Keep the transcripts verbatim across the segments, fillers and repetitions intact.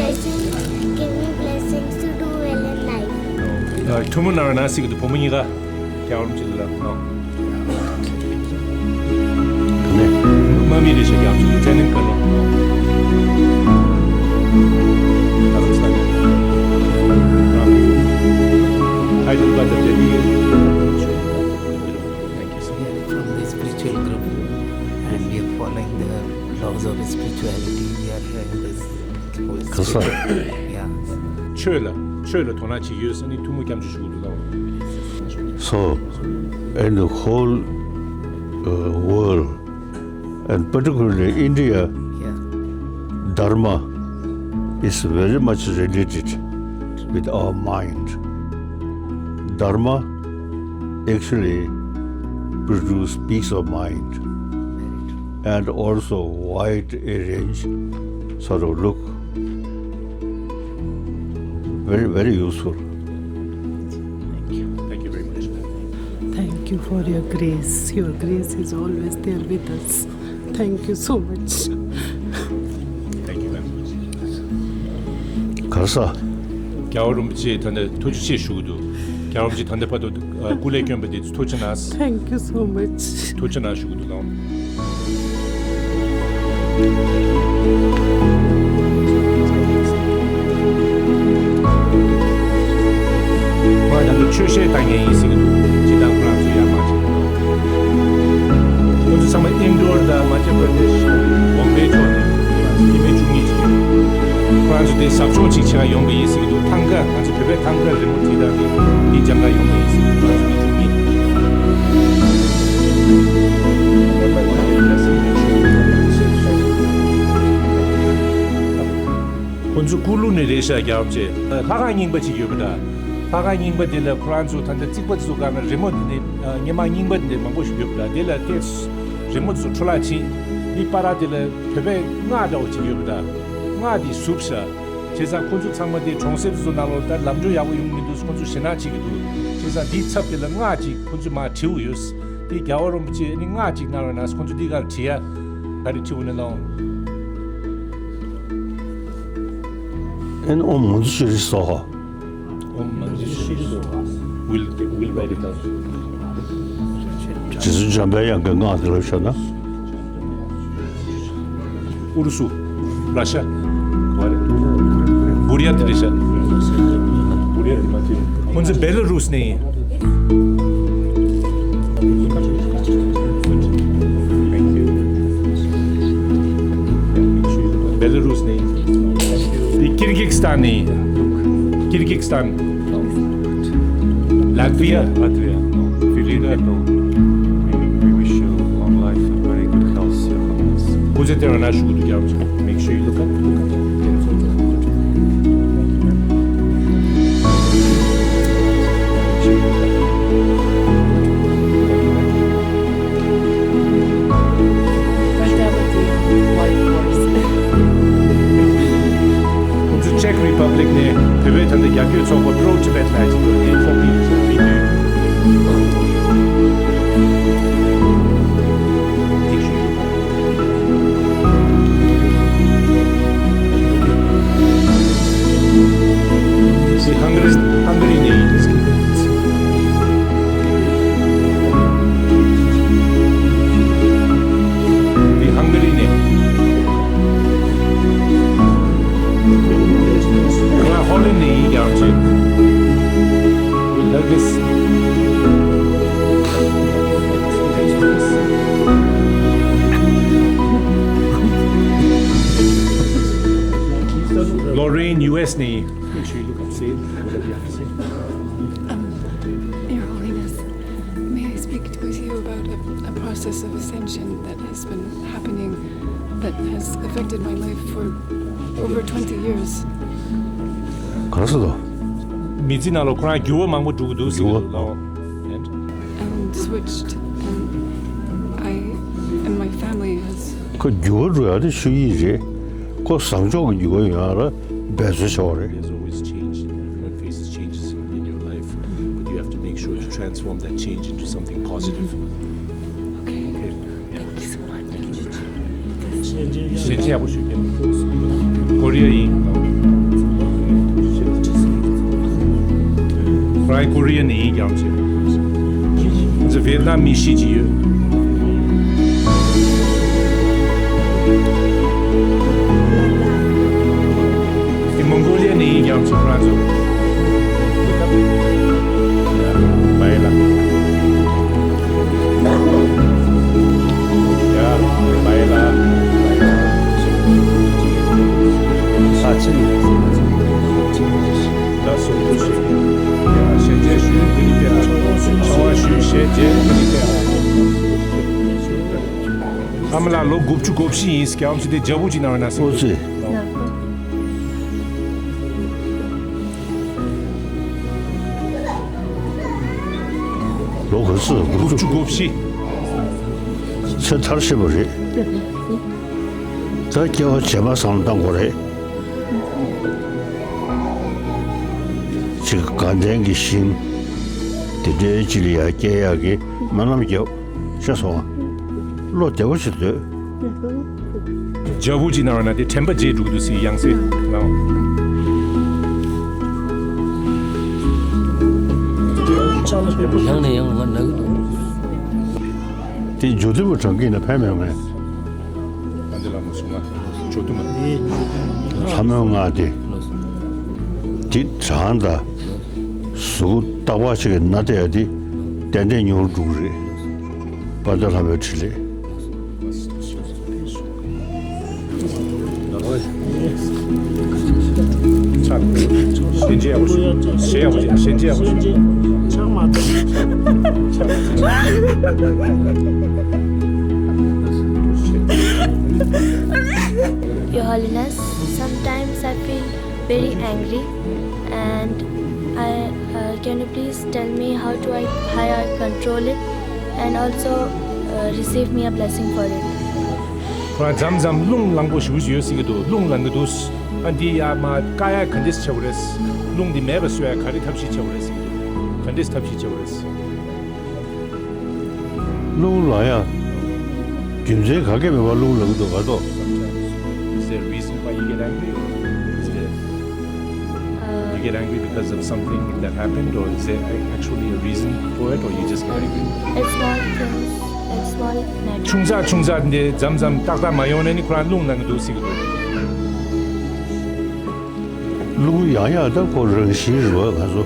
Give me blessings to do well in life. ཐུགས་སྨོན་གནང་རོགས་གནང་ཟེར་གྱི་འདུག་བུ་མོ་གཉིས་ཀ། རྒྱལ་བ་རིན་པོ་ཆེ་ལ། དམག་མི་རེད་ཤག་རྒྱལ་བ་རིན་པོ་ཆེ། Lieutenant Colonel. Hyderabad of Delhi. Thank you, sir. We are from the spiritual group and we are following the laws of spirituality. We are here in this whole city. Yeah. ཆོས་ལ་ཆོས་ལ་དོ་སྣང་བྱེད་ཀྱི་ཡོད་ཟེར་ནས་ཐུགས་སྨོན་སྐྱབས་འཇུག་ཞུ་གི་འདུག་ལགས། So, in the whole uh, world, and particularly India, yeah, Dharma is very much related with our mind. Dharma actually produce peace of mind and also wide range sort of look, very, very useful. Thank you. Thank you very much. Thank you for your grace. Your grace is always there with us. Thank you so much. Thank you very much. ག་རེ་ཟེར། རྒྱལ་བ་རིན་པོ་ཆེ་ད་ལྟ་ཐུགས་རྗེ་ཆེ་ཞུ་གི་འདུག་རྒྱལ་བ་རིན་པོ་ཆེ་ད་ལྟ་བར་དུ་སྐུ་ལས་བསྐྱོན་པ་དེ་ཐུགས་རྗེ་གནང་། Thank you so much. ཐུགས་རྗེ་གནང་ཞུ་གི་འདུག་ལགས། ཁོ་རང་ད་ལྟ་ཆོས་བཤད་བཏང་མཁན་ཡིན་ཟེར་གྱི་འདུག་སྤྱིར་བཏང་ཁོ་རང་ཚོ་ཡར་མར་བྱེད་ཀྱི་འདུག་ཁོ་ཚོ་ཚང་མ་ཨིན་ཌོར་དང་མ་ཅ་པར་དེ་ཤི་ཝོམ་བེ་ཕྱོགས་ནས་སྐྱེ་དམན་བཅུ་གཉིས་ཅིག་ཡོད། ཁོ་རང་ཚོ་དེ་ཟབ་སྦྱོང་ཅིག་བྱེད་ག་ཡོང་གི་ཡིན་ཟེར་གྱི་འདུག་ཐང་ག་ང་ཚོ་བོད་པའི་ཐང་ག་རི་མོ་བྲིས་སྟངས་དེ་འདི་སྦྱང་ག་ཡོང་གི་ཡིན་ཟེར་གྱི་འདུག་ཁོ་རང་ཚོ་མི་བཅུ་གཉིས། ཁོ་ཚོ་ཀུ་ལུ་ནས་རེད་ཤག་རྒྱལ་བ་རིན་པོ་ཆེ། ལྷ་ཁང་རྙིང་པ་ཅིག་ཡོད་པ་འདྲ། ལྷ་ཁང་རྙིང་པ་དེ་ལ་ཁོ་རང་ཚོ་ད་ལྟ་རྩིག་པ་དེ་ཚོ་སྒང་ལ་རི་མོ་དེ་འདྲ་སྔོན་མ་རྙིང་པ་དེ་འདྲ་མང་པོ་ཞིག་ཡོད་པ་འདྲ། དེ་ལ་དེ་རི་མོ་དེ་ཚོ་འཕྲོ་བརླག་ཕྱིན། འདི་བར་དེ་ལ་བོད་པའི་སྔགས་འདྲ་བོ་ཅིག་ཡོད་པ་འདྲ། སྔགས་དེ་ཟུབ་ཤག་བྱས་ཙང་ཁོ་ཚོ་ཚང་མ་དེ་གྲོང་གསེབ་དེ་ཚོ་ནང་ལོགས་ད་ལམ་འགྲོ་ཡག་པོ་ཡོང་མི་འདུག་ཁོ་ཚོ་ཞེད་སྣང་བྱེད་ཀྱི་འདུག་བྱས་ཙང་འདིའི་ཚབ་དེ་ལ་སྔགས་ཅིག་ཁོ་ཚོས་མར་བྲིས་ཡོད། དེ་རྒྱལ་བ་རིན་པོ་ཆེ་ནི་སྔགས་ཅིག་གནང་རོགས་གནང་། ཁོ་ཚོ་འདི་གར་བྲིས་ཡ། ག་རེ་བྲིས་འོ་ནས་ལོང་། ཨེན་ཨོཾ་མཉྫུ་ཤྲཱི་སྭཱ་ཧཱ། ཨོཾ་མཉྫུ་ཤྲཱི་སྭཱ་ཧཱ། We'll, we'll write it down. རྗེ་བཙུན་འཇམ་པའི་དབྱངས་ཀྱི་སྔགས་དེ་ལ་ཤོད་ན། ཨུ་རུ་སུ། ར་ཤ། བུ་རི་ཡ་དེ་རེད་ཤག་བུ་རི་ཡ་དེ་མ་བྱེད། ཁོང་ཚོ་བེ་ལ་རུས་ནས་ཡིན། བེ་ལ་རུས་ནས་ཡིན། འདི་ཀིར་གིག་སི་ཐན་ནས་ཡིན། ཀིར་གིག་སི་ཐན། Latvia. Latvia. If you live there, no. We, we wish you long life and very good health, Your Holiness. Who's it there on Ashwood? Make sure you look up. Look up. Beautiful. Right there with the white horse. ཁོང་ཚོ་Czech Republic ནས་བོད་པའི་ད་ལྟ་རྒྱབ་སྐྱོར་ཚོགས་པ་Pro Tibet Alliance་དེ་ཚོ་དེ་ཚོགས་པའི་རེད་ཤག་བི་ཌི་ཡོ། དེ་Hungary, Hungary་ནས་ཡིན། འདི་Hungary་ནས། ང་Holland་ནས་ཡིན་ཀྱང་ཅི། We love this. Lorraine, U S་ནས་ཡིན། Make sure you look up, see whatever you have to say. Um, Your Holiness, may I speak with you about a, a process of ascension that has been happening, that has affected my life for over twenty years? ག་རེ་ཟེར་དོ། མི་ཚེ་ནང་ལ་ཁོ་རང་འགྱུར་བ་མང་པོ་འགྲོ་གི་འདུག་ཟེར་གི་འདུག་ལགས། འགྱུར་བ། And switched, and I and my family has ཁོ་འགྱུར་བ་འགྲོ་ཡ་དེ་ཆོས་ཉིད་རེད། ཁོ་བཟང་ཕྱོགས་ཀྱི་འགྱུར་བ་ཡོང་ཡ་ལ་འབད་རྩོལ་བྱ་བ་རེད། There's always change. Everyone faces changes in your life, but you have to make sure to transform that change into something positive. Okay. Okay. Yeah. Thank you so much. ཞལ་ཆེ་ཡག་པོ་ཞུ་གི། ཀོ་རི་ཡ་ཡིན། ཨའི་ཀོ་རི་ཡ་ནས་ཡིན་རྒྱུ་ཅིག་ང་ཚོ་ཝེ་ཏི་ནམ་མི་བཞི་ཅིག་ཡོད། དེ་མོང་གོ་ལི་ཡ་ནས་ཡིན་རྒྱུ་ཅིག་ཁོ་རང་ཚོ། བའི་ལ། ཡ། བའི་ལ། ས་ཆེན། ད་སོ་སོ་ཞིག་ཡ་ཞལ་མཇལ་ཞུས་འདི་ནི་དེ་ཨ། ཆང་བ་ཞུས་ཞལ་མཇལ་འདི་ནི་དེ་ཨ། ཨ་མ་ལགས་ལོ་དགུ་བཅུ་གོ་བཞི་ཡིན་སྐྱབས་ཞུ་དེ་རྒྱ་བོ་ཅིག་ནང་ན་སོ་སོ། ལོ་ག་ཚོད་དགུ་བཅུ་གོ་བཞི། ཚེ་མཐར་ཕྱིན་པ་རེད། ད་སྐྱེ་བ་རྗེས་མ་བསམ་བློ་བཏང་དགོས་རེད། ཅིག་དགའ་ལྡན་གྱི་ཞིང་། དེ་འདྲའི་ཅིག་ལ་ཡ་སྐྱེ་ཡག་གི་སྨོན་ལམ་རྒྱབ། ཤེས་སོང་ང་། བློ་བདེ་བོ་ཞིག་སྡོད། རྒྱ་བོ་ཅིག་ནང་ན་དེ་དྲན་པ་བརྗེད་འགྲོ་གི་འདུག་ཟེར་ཡང་སེ་ལའོ། ཡང་ནས་ཡང་ང་ན་གི་འདུག་དེ་མཇུག་སྡུད་པ་གྲངས་ཀྱིས་ན་ཕན་མེད་མེད། ཨ་འདི་ལ་མ་སོང་ང་ཇོ་དུ་མ། ལྷ་མོའི་ང་དེ། དེ་གྲངས་དང་། གཟུགས་རྟག་པར་ཆེ་གི་ན་བསྡད་ཡ་དེ་ཏན་ཏན་ཉུང་རུ་འགྲོ་གི་རེད། དཔལ་ལྡན་ལྷ་མོའི་འཕྲིན་ལས། ཆག་ཞན་ཅི་ཡག་པོ་ཞུ། ཞན་ཡག་པོ་ཞུ། ཞན་ཅི་ཡག་པོ་ཞུ། ཆག་མ་ཐུབ། Your Holiness, sometimes I feel very angry and I, uh, can you please tell me how do I, how I control it and also, uh, receive me a blessing for it? ཁོ་རང་མཚམས་མཚམས་རླུང་ལངས་པོ་ཞེ་པོ་ཅིག་ཡོད་སྲིད་ཀྱི་འདུག་རླུང་ལངས་ཀྱི་འདུག་ཨ་འདི་ཡ་མ་བཀག་ཡ་ག་འདྲས་བྱེད་དགོས་རེད། རླུང་འདི་མེད་པ་བཟོ་ཡ་ག་རེ་ཐབས་ཤེས་བྱེད་དགོས་རེད་ཟེར་གྱི་འདུག་ག་འདྲས་ཐབས་ཤེས་བྱེད་དགོས་རེད། རླུང་ལངས་ཡ། རྒྱུ་མཚན་ག་གེ་མེད་པར་རླུང་ལངས་འདུག་ག་ཏོ། Is there a reason why you get angry, or is there, you get angry because of something that happened, or is there actually a reason for it, or you just get angry? It's small things, it's small matter. ཆུང་ཙག་ཆུང་ཙག་འདི་མཚམས་མཚམས་ཏག་ཏག་མ་ཡོང་ན་ནི་ཁོ་རང་རླུང་ལངས་འདུག་ཟེར་གྱི་འདུག་རླུང་ཡང་ཡང་ད་ཁོ་རང་བཞིན་རེད་བ། ང་ཚོ་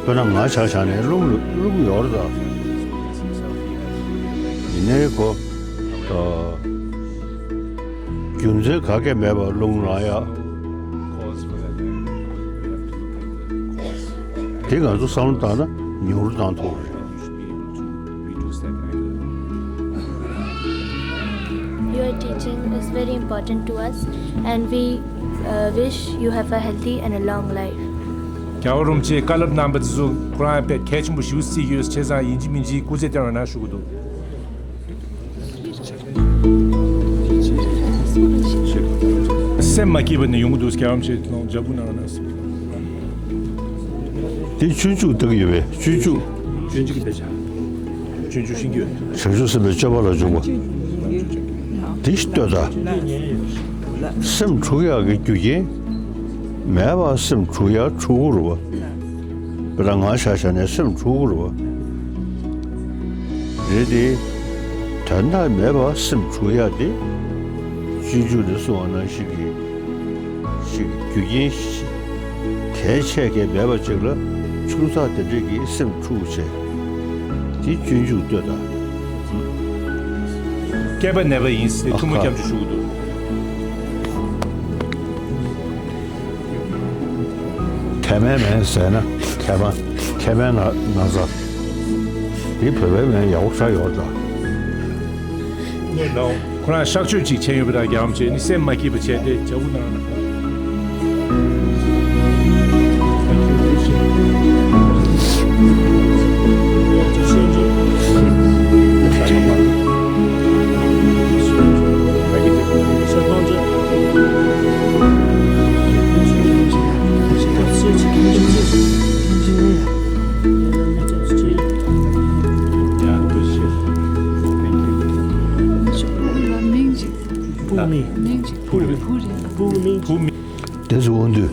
དཔེར་ན་ང་ཆ་བཞག་ནས་རླུང་རླུང་ཡོད་རེད་ད། ཡིན་ནའི་ཁོ་ད་རྒྱུ་མཚན་ག་གེ་མེད་པར་རླུང་ལངས་ཡ། དེ་ང་ཚོ་བསམ་བློ་བཏང་ན་ཉུང་རུ་བཏང་ཐུབ་རེད། Your teaching is very important to us and we, uh, wish you have a healthy and a long life. རྒྱལ་བ་རིན་པོ་ཆེའི་བཀའ་སློབ་གནང་བ་དེ་ཚོ་ཁོ་རང་དཔེ་གལ་ཆེན་པོ་ཞེ་པོ་བརྩི་གི་ཡོད། བྱས་ཙང་ཡིན་གཅིག་མིན་གཅིག་སྐུ་ཚེ་བརྟན་པ་གནང་ཞུ་གི་འདུག་སེམས་མ་སྐྱིད་པ་ནི་ཡོང་གི་འདུག་རྒྱལ་བ་རིན་པོ་ཆེ་ལོང་ཇ་བུ་ནང་ན། དེ་སྤྱོད་འཇུག་ལྟ་གི་ཡོད་པས། སྤྱོད་འཇུག་སྤྱོད་འཇུག་གི་དཔེ་ཆ། སྤྱོད་འཇུག་ཤེས་ཀྱི་ཡོད། བྱང་ཆུབ་སེམས་དཔའི་སྤྱོད་པ་ལ་འཇུག་པ། དེ་ཞིག་ལྟོས་དང་། སེམས་འཁྲུག་ཡག་གི་རྒྱུ་རྐྱེན། མེད་པར་སེམས་འཁྲུག་ཡག་འཁྲུག་གི་རེད་བ། དཔེར་ན་ང་ཆ་བཞག་ནས་སེམས་འཁྲུག་གི་རེད་བ། རེད་དེ། དོན་དག་མེད་པར་སེམས་འཁྲུག་ཡག་དེ། སྤྱོད་འཇུག་ནས་གསུངས་པ་ནང་བཞིན་གྱི། ཞིག་རྒྱུ་རྐྱེན་ཞིག་གལ་ཆེ་གལ་མེད་པ་ཅིག་ལ་ཆུང་ཙག་དེ་འདྲས་ཀྱིས་སེམས་འཁྲུག་བྱས། དེ་སྤྱོད་འཇུག་ལྟོས་དང་། སྐྱེས་པ་ནད་པ་ཡིན་ཟེར་ཐུགས་སྨོན་སྐྱབས་འཇུག་ཞུ་གི་འདུག་ཐེ་མན་མེད་ཟེར་ན་ཐེ་མ་ཐེ་མན་ན་ན་ཚ། དེ་བོད་པའི་མིང་ཡག་པོ་ཆགས་ཡོད་ད། ཁོ་རང་གཤག་བཅོས་ཅིག་བྱས་ཡོད་པ་དང་རྒྱ་ལམ་བྱས་ནི་སེམས་མ་སྐྱིད་པ་བྱས་ཏེ་ཇ་བུ་ནང་ན། བུ་མིང་། བུ་རེད། བུ་རེད། བུ་མིང་། བུ་མིང་། བུ་མིང་། དེ་ཚོ་འོང་དུས།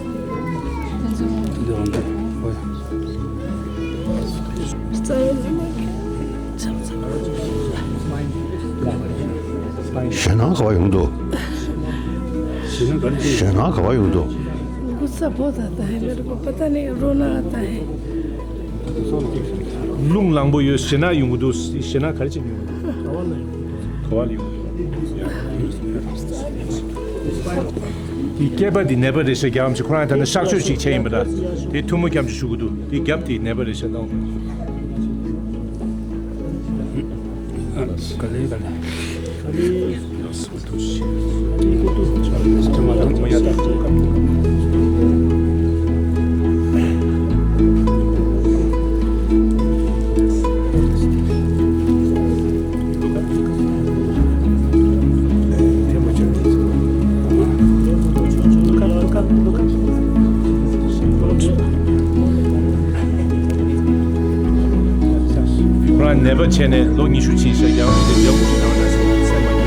དེ་ཚོ་འོང་དུས། འོང་དུས། ཧོꯏ། ཞེད་སྣང་ག་པར་ཡོང་འདུག་ཞེད་སྣང་ག་པར་ཡོང་འདུག गुस्सा बहुत आता है मेरे को, पता नहीं रोना आता है। རླུང་ལངས་པོ་ཡོད། ཞེད་སྣང་ཡོང་གི་འདུག་ཞེད་སྣང་ག་རེ་བྱས་ནས་ཡོང་གི་འདུག་ག་པར་ལ་ཡོང་གི་འདུག་དེ་སྐེད་པ་འདི་ནད་པ་རེད་ཤག་རྒྱག་རམ་ཅིག་ཁོ་རང་ད་ནི་གཤག་བཅོས་ཅིག་བྱས་ཡིན་པ་འདྲ། དེ་ཐུག་མོ་རྒྱག་རམ་ཅིག་ཞུ་གི་འདུག་དེ་རྒྱབ་དེ་ནད་པ་རེད་ཤག་ལྟ་འོང་། ག་ལེ་ག་ལེ། ཁོ་རང་ནད་པ་བྱས་ནས་ལོ་ཉི་ཤུ་ཕྱིན་ཤག་རྒྱག་རམ་དེ་རྒྱག་དགོས་ཀྱི་ན་བ་ན་སེམས་མ་སྐྱིད།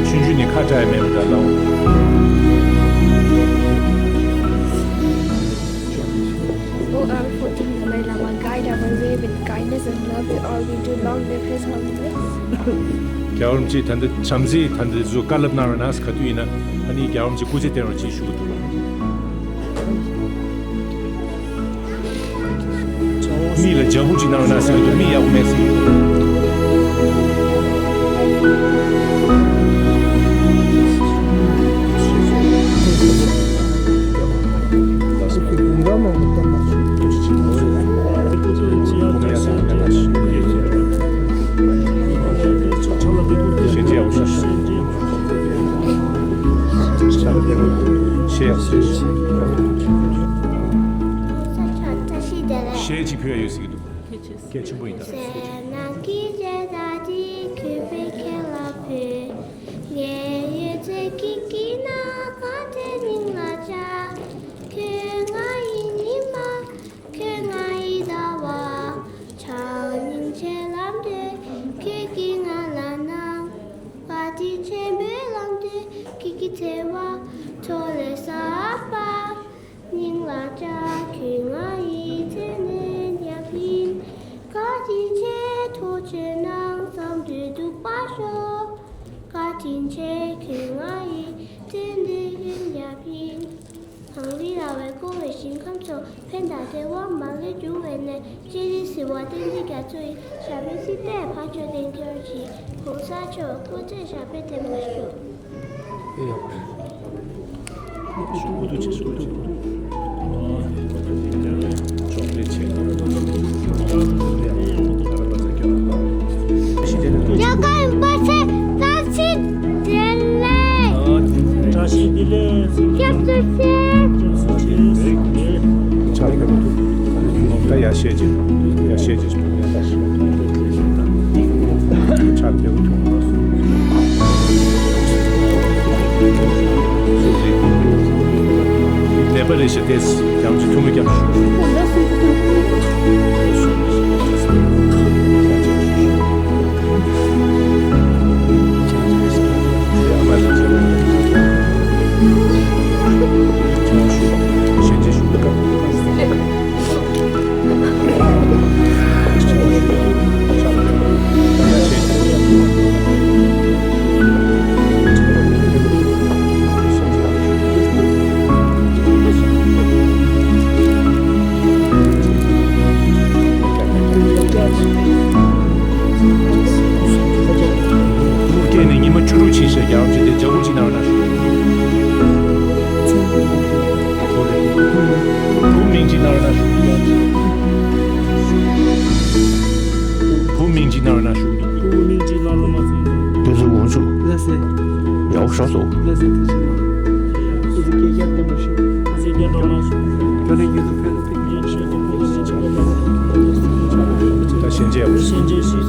ཆུང་ཆུང་ནས་ཁ་གྲག་ཡ་མེད་པ་འདྲ་ལ། Oh, our fourteen Dalai Lama, guide our way with kindness and love to all we do. Long live His Holiness. རྒྱལ་བ་རིན་པོ་ཆེ་ད་ལྟ་བྱམས་བརྩེས་ད་ལྟ་ཚོ་བཀའ་སློབ་གནང་རོགས་གནང་། ག་དུས་ཡིན་ན་ཨ་ནི་རྒྱལ་བ་རིན་པོ་ཆེ་སྐུ་ཚེ་བརྟན་རོགས་ཅེས་ཞུ་གི་འདུག་མིག་ལ་ལྗགས་ཕུག་ཅིག་གནང་རོགས་གནང་ཟེར་གི་འདུག་མིག་ཡག་པོ་མེད་ཟེར་གི་འདུག་གཞས་ཅིག་ཕུལ་ཡ་ཡོད་ཟེར་གི་འདུག་སྐད་ཆེན་པོ་ཡིན་ད། སེར་སྣ་སྐད་ཅིག་ད་ཅིག་གུས་པས་ཁྱེད་ལ་ཕུལ། ངའི་ཡོད་ཚད་ཀྱི་དཀྱིལ་ན་ག་དེ་སྙིང་ལ་བཅགས། ཁྱོད་ང་ཡི་ཉི་མ། ཁྱོད་ང་ཡི་ཟླ་བ། ཆགས་སྙིང་རྗེ་ལམ་དུ་ཁྱོད་ཀྱིས་ང་ལ་གནང་། བཀའ་དྲིན་ཆེན་པོའི་ལམ་དུ་ཁྱེད་ཀྱི་བརྩེ་བ་འཕྲོ་ལས་གསར་པ། སྙིང་ལ་བཅངས་ཁྱོད་ང་ཡི་ཚེ་ནས་ཡབ་ཡིན། བཀའ་དྲིན་ཆེ། ཐུགས་རྗེ་གནང་། བསམ་དོན་འགྲུབ་པར་ཤོག་བཀའ་དྲིན་ཆེ། ཁྱོད་ང་ཡི་ཚེ་འདི་ཡུན་ཡབ་ཡིན། གངས་རི་ར་བས་བསྐོར་བའི་ཞིང་ཁམས་སུ། ཕན་དང་བདེ་བ་མ་ལུས་འབྱུང་བའི་གནས། སྤྱན་རས་གཟིགས་དབང་བསྟན་འཛིན་རྒྱ་མཚོ་ཡི། ཞབས་པད་སྲིད་པའི་འཕགས་མཆོག་བརྟན་གྱུར་ཅིག་གོང་ས་མཆོག་སྐུ་ཚེ་ཞབས་པད་བརྟན་པར་ཤོག་ཨེ་ཡག་པོ་རེད། ཞུ་གུ་དུ་ཆེ་ཞུ་གུ་དུ། ཅོག་ལེ་ཆེ། ཡ་ག་པ་སེ་ཏ་སི་དེ་ལེ། བཀྲ་ཤིས་བདེ་ལེགས། སྐྱབས་སུ་མཆི། སྐྱབས་སུ་མཆི། ཆར་འབེབས་ཐུབ། ད་ཡར་བཤད་ཀྱི། ཡར་བཤད་ཀྱི། ཆར་འབེབས་ཐུབ། ནད་པ་རེ་ཞིག་ཏེ་ཡང་ཅི་ཐུགས་མི་སྐྱབས་ཞུ། སྐྱེས་ནས་ཉི་མ་བཅུ་དྲུག་ཕྱིན་ཤག་རྒྱལ་བ་ཅི་དེ་ལྗགས་ཕུག་ཅིག་གནང་རོགས་གནང་། བུ་མིང་ཅིག་གནང་རོགས་གནང་། བུ་མིང་ཅིག་གནང་རོགས་གནང་། བུ་མིང་ཅིག་གནང་རོགས་གནང་། དེ་ཚོ་འོང་ཆུ། ལ་སེ། ཡག་ཤ་སོ། ལ་སེ་ཐུ་ཆི་མ། ཨུ་ཟི་ཀེ་ཡག་ཏེ་མ་ཤི། ཨུ་ཟི་ཀེ་ཏེ་མ་ཤི། ད་ལན་ཡུ་ཏུ་ཕེ་ལ་ཏེ། ད་ཞན་ཅེ་ཡག་པོ། ཞན་ཅེ་ཤི།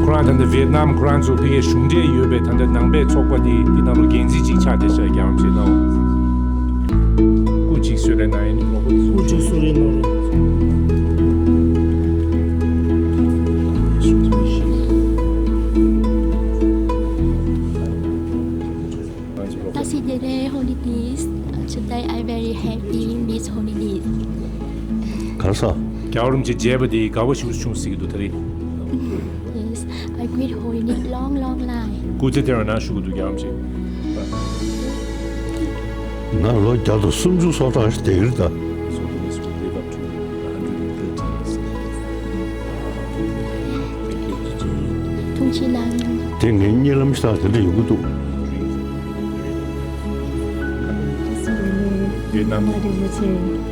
ཁོ་རང་ ད་ལྟ་ཝེ་ཏི་ནམ་ཁོ་རང་ཚོ་ཕ་གིའི་གཞུང་འབྲེལ་ཡོད་པའི་ད་ལྟ་ནང་པའི་ཚོགས་པ་འདི་འདི་ནང་ལ་འགན་འཛིན་ཅིག་ཆགས་བསྡད་ཤག་རྒྱལ་བ་རིན་པོ་ཆེ་ལ། སྐུ་གཅིག་གསོལ་རས་གནང་ཡིན། སྐུ་གཅིག་གསོལ་རས་གནང་རོགས། Considering holidays, today I very happy in this holiday. ག་རེ་ཟེར། རྒྱལ་བ་རིན་པོ་ཆེ་མཇལ་བ་དེ་དགའ་བ་ཞེ་པོ་བྱུང་ཟེར་གྱི་འདུག་ད་རེས། Yes, I greet holiday long, long life. སྐུ་ཚེ་བརྟན་པ་གནང་ཞུ་གི་འདུག་རྒྱལ་བ་རིན་པོ་ཆེ། ང་ལོ་བརྒྱ་དང་སུམ་ཅུ་སོ་གྲངས་ཤིག་བསྡད་ཀྱི་རེད་ད། ཐུགས་རྗེ་གནང་། དེ་ངའི་གཉིད་ལམ་ཞིག་དང་དེ་འདྲ་ཡོང་གི་འདུག་ཡོད་ན། མ་རེད་མ་ཚད།